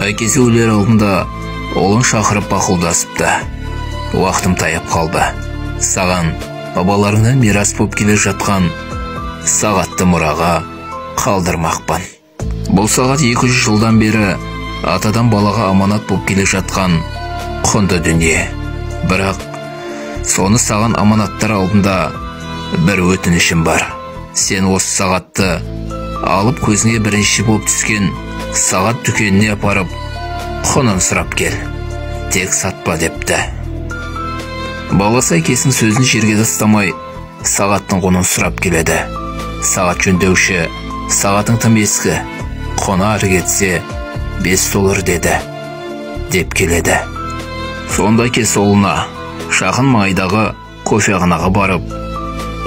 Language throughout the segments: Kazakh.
Әкесі өлер алдында ұлын шақырып бақылдасыпты. Уақытым таяп қалды. Саған бабаларыңнан мирас боп келе жатқан сағатты мұраға қалдырмақпын. Бұл сағат 200 жылдан бері атадан балаға аманат боп келе жатқан құнды дүние. Бірақ соны саған аманаттар алдында бір өтінішім бар. Сен осы сағатты алып көзіңе бірінші боп түскен сағат дүкеніне апарып құнын сұрап кел. Тек сатпа депті. Баласы әкесінің сөзін жерге тастамай сағаттың құнын сұрап келеді. Сағат жөндеуші сағатың тым ескі, құны ары кетсе $5 деді деп келеді. Сонда әкесі ұлына жақын маңайдағы кофеханаға барып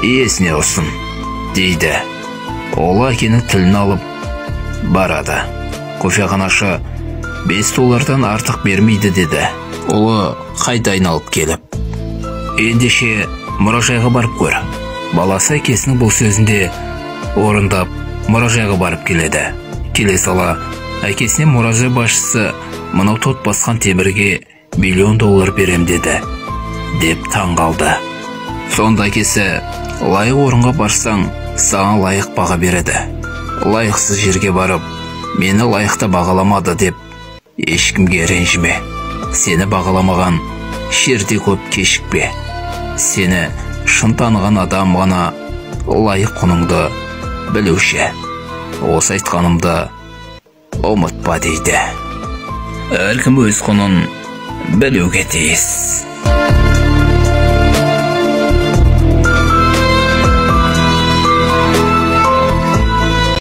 иесіне ұсын дейді. Ұлы әкенің тілін алып барады. Кофеханашы $5 артық бермейді деді. Ұлы қайта айналып келіп, ендеше мұражайға барып көр. Баласы әкесінің бұл сөзінде орындап мұражайға барып келеді. Келе сала әкесіне мұражай басшысы мынау тот басқан темірге $1 миллион берем деді деп таң қалды. Сонда әкесі, лайық орынға барсаң саған лайық баға береді. Лайықсыз жерге барып мені лайықты бағаламады деп ешкімге ренжіме. Сені бағаламаған жерде көп кешікпе. Сені шын таныған адам ғана лайық құныңды білуші. Осы айтқанымды ұмытпа дейді. Әркім өз құнын білуге тиіс.